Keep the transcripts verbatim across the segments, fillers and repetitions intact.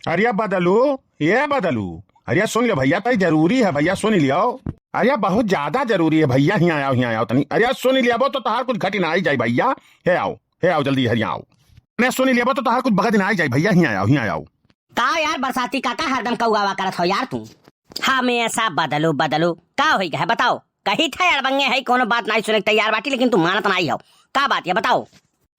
अरे बदलू, ये बदलू, अरे सुन ले भइया, तई जरूरी है भइया, सुन लियो। अरे बहुत ज्यादा जरूरी है भइया, हियाँ आओ, हियाँ आओ तनी। अरे सुन लियो, वो तो तोहार कुछ घटी ना आई जाई भइया। हे आओ, हे आओ जल्दी, हरिया आओ। अरे सुन लियो, वो तो तोहार कुछ बगत ना आई जाई भइया, हियाँ आओ, हियाँ आओ। का यार बरसाती काका, हरदम कौआवा करत हो यार तू। हमेशा बदलू बदलू, का होई गए बताओ? कही थे अड़बंगे है, कोनो बात नाई सुने के तैयार बाटी, लेकिन तू मानत नाई हो। का बात ये बताओ?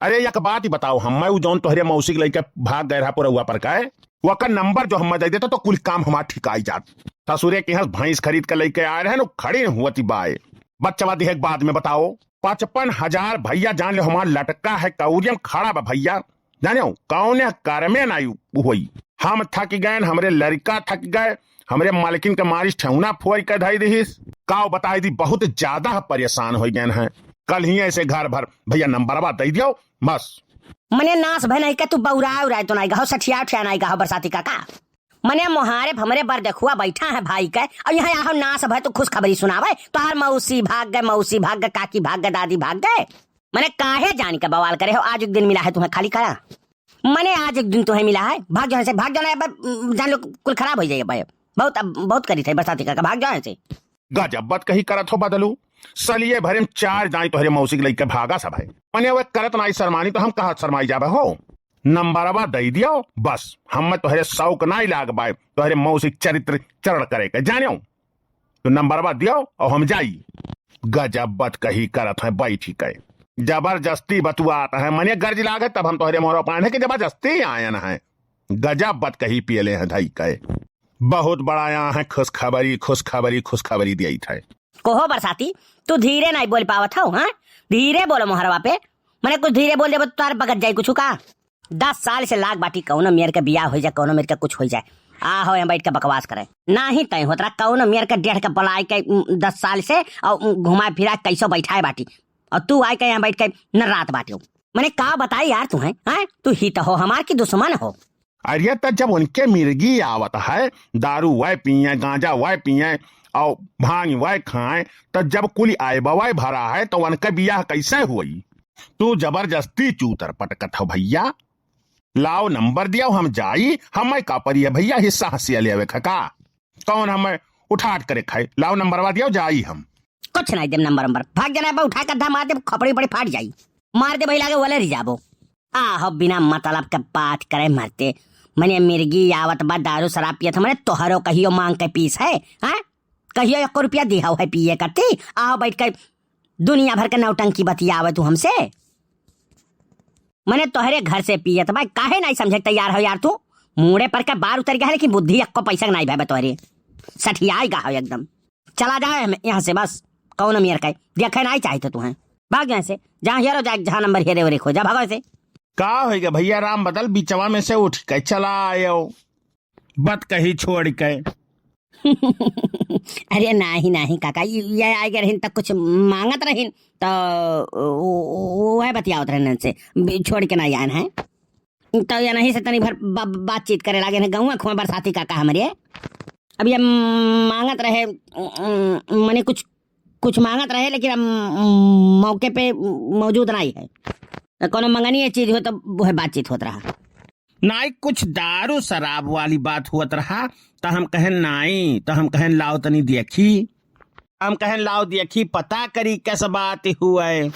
अरे एक बात ही बताओ, हम्मे उ जौन तोहरे मौसी के लइके भाग गए रहा पुरौआ पर का, ओकर नंबर जो हम्मे दे देता तो कुल काम हमार ठिकाई जात। ससुरे के यहाँ भैंस खरीद के लइके आए रहे न, खड़ी न हुअती बाय। बच्चवा दिहे के बाद में बताओ, पचपन हजार भइया जान ले हमार लटका है कौरियम खड़ा बा भइया। जाने हो, कौने करमे नाई होई। हम थक गए, हमरे लड़का थक गए, हमरे मालकिन के मारिस ठेहुना फोड़ के धई दिहिस। काव बताई दी, बहुत ज्यादा परेशान हो गए हैं। कल ही ऐसे घर भर भइया नंबरवा दे दियो, बस। मने नास भय नहीं के तू बौरा उराए तो नहीं गहो, सठिया उठिया नहीं गहो बरसाती काका। मने मोहारे भमरे बर देखुआ बैठा है भाई के, और यहाँ आहो नास भय तो खुशखबरी सुनावे, तोहार मौसी भाग गए, मौसी भाग गए, काकी भाग गए, दादी भाग गए। मने काहे जान के बवाल करे हो, आज एक दिन मिला है तुम्हें खाली करा। मने आज एक दिन तुम्हें मिला है, भाग जाओ यहाँ से, भाग जाओ ना, अब, उम, जान लो कुल खराब हो जाइए भाई। बहुत, अब बहुत करी थे बरसाती काका, भाग जाओ यहाँ से। गजब बात कही करत हो बदलू, सलिए भरे में चार दाई तोहरे मौसी के लइके भागा सब है। मने वे करत नाई शर्मानी तो हम कहा शर्माई जाबे हो। नंबरवा दे दियो बस, हम तोहरे शौक नाई लाग बाय, तोहरे मौसी के चरित्र चरण करे के जानियो। तो नंबरवा दियो और हम जाई। गजब बात कही करत है बैठी के, जबरदस्ती बतुआत है, मने गर्ज लागे तब हम तोहरे मोरो पाने के जबरदस्ती आयन है। गजब बात कही पियले हैं धई के। बहुत बड़ा यहाँ है खुशखबरी, खुशखबरी, खुशखबरी दियत है। कोहो बरसाती, तू धीरे नाई बोल पावत हो, हाँ? धीरे बोलो मोहरवा पे, मने कुछ धीरे बोल देबो तो तार बगत जाई कुछ का। दस साल से लाग बाटी कौनो मेर के बियाह हो जाए, कौनो मेर के कुछ हो जाए, आ हो यहाँ बैठ के बकवास करे। नाही तय होत रहा कौनो मेर के डेढ़ के बलाए के, उम, दस साल से और, उम, घुमाए फिराए कैसो बैठाए बाटी, और तू आए के यहाँ बैठ के न रात बाटियो। मने का बताई यार तुम्हें, हैं? तू हित हो हमार की दुश्मन हो? अरे त जब उनके मिर्गी आवत है, दारू वह पिए, गांजा वह पिए और भांग वह खाए, त जब कुल आय बवाय भरा है तो उनका बियाह कैसे हुई? तू जबरदस्ती चूतर पटकत हो भइया। लाओ नंबर दियो, हम जाई, हमें का परी है भइया, हिस्सा हंसिया लेवे खा का? कौन हमें उठाट करे खाए? लाओ नंबरवा दियो, जाई हम। कुछ नहीं देम नंबर, नंबर भाग जाना है, उठा के धमा दे, खपड़ी बड़ी फाट जाई, मार दे भाई लागे वाले रह जाबो। आहो बिना मतलब के बात करे मरते, मने मिर्गी आवत बा दारू शराब पियत, मने तोहरो कहियो मांग के पीस है, हाँ? कहियो एको रुपया दिहाओ है पिए करती, आओ बैठ के दुनिया भर के नौटंकी बतियावे तू हमसे। मने तोहरे घर से पियत बा, काहे नहीं समझे के तैयार हो यार तू? मूड़े पर के बार उतर गया है, लेकिन बुद्धि एको पैसा के नहीं भाई तोहरे। सठियाई गा हो एकदम। चला जाए हम यहाँ से बस, कौन मेर के देखे नहीं चाहिए तुम्हें। भाग यहाँ से, जहाँ हेरो जाए, जहाँ नंबर हेरे वेरे खोजा, भागो यहाँ से। का होइगा भइया, राम बदल बिचवा में से उठ के चला आयो, बत कही छोड़ के। अरे नाही, नाही काका, ये, ये आए गए रहिन त कुछ मांगत रहिन, त वो, वो, वो है बतियावत रहन से, बि-, छोड़ के ना आयन है। त ये नहीं से तनी भर बा-, बातचीत करे लागे हैं, गौवा खुआ बरसाती काका हमरे। अब ये मांगत रहे, उम, मने कुछ, कुछ मांगत रहे, लेकिन अब, उम, मौके पे मौजूद नहीं है। त कोनो मंगनीय चीज हो, त वो है बातचीत होत रहा। नाई कुछ दारू शराब वाली बात हुअत रहा, त हम कहेन नाई, त हम कहेन लाओ तनी देखी। हम कहेन लाओ देखी, पता करी कस बात हुए।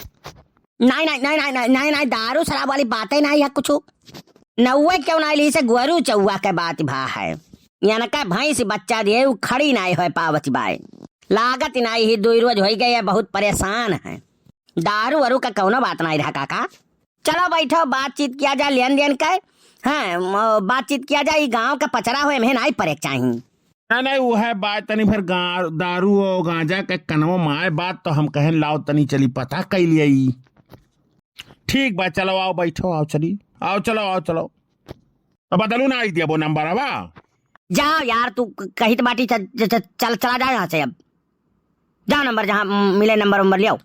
नाई, नाई, नाई, दारू शराब वाली बातें नाई है कुछ। नौवे क्यों नाई ली से गोरू चौवा के बात भा है। यानी का भैंस बच्चा दिए, उ खड़ी नाई होए पावत बाय। लागत नाई ही दुई रोज होई गए, बहुत परेशान है। दारू वारू का कौनो बात नाई रहा काका। चलो बैठो, बातचीत किया जाए लेन देन के। हाँ, म-, बातचीत किया जाए, ई गाँव का पचरा हो, एम्हे नाई परे के चाही। ना, नहीं, वो है बात तनी भर गा-, दारू और गांजा के कनवो माए बात, तो हम कहेन लाओ तनी चली पता कई लिया ई। ठीक बा, चलो आओ बैठो, आओ चली, आओ चलो, आओ चलो। अब बदलू ना आई दिया वो नंबर हवा। जाओ यार, तू क-, कहित बाटी च-, च-, च-, चल, चला जाओ यहाँ से अब। जाओ नंबर जहाँ, म, मिले नंबर वंबर लियाओ।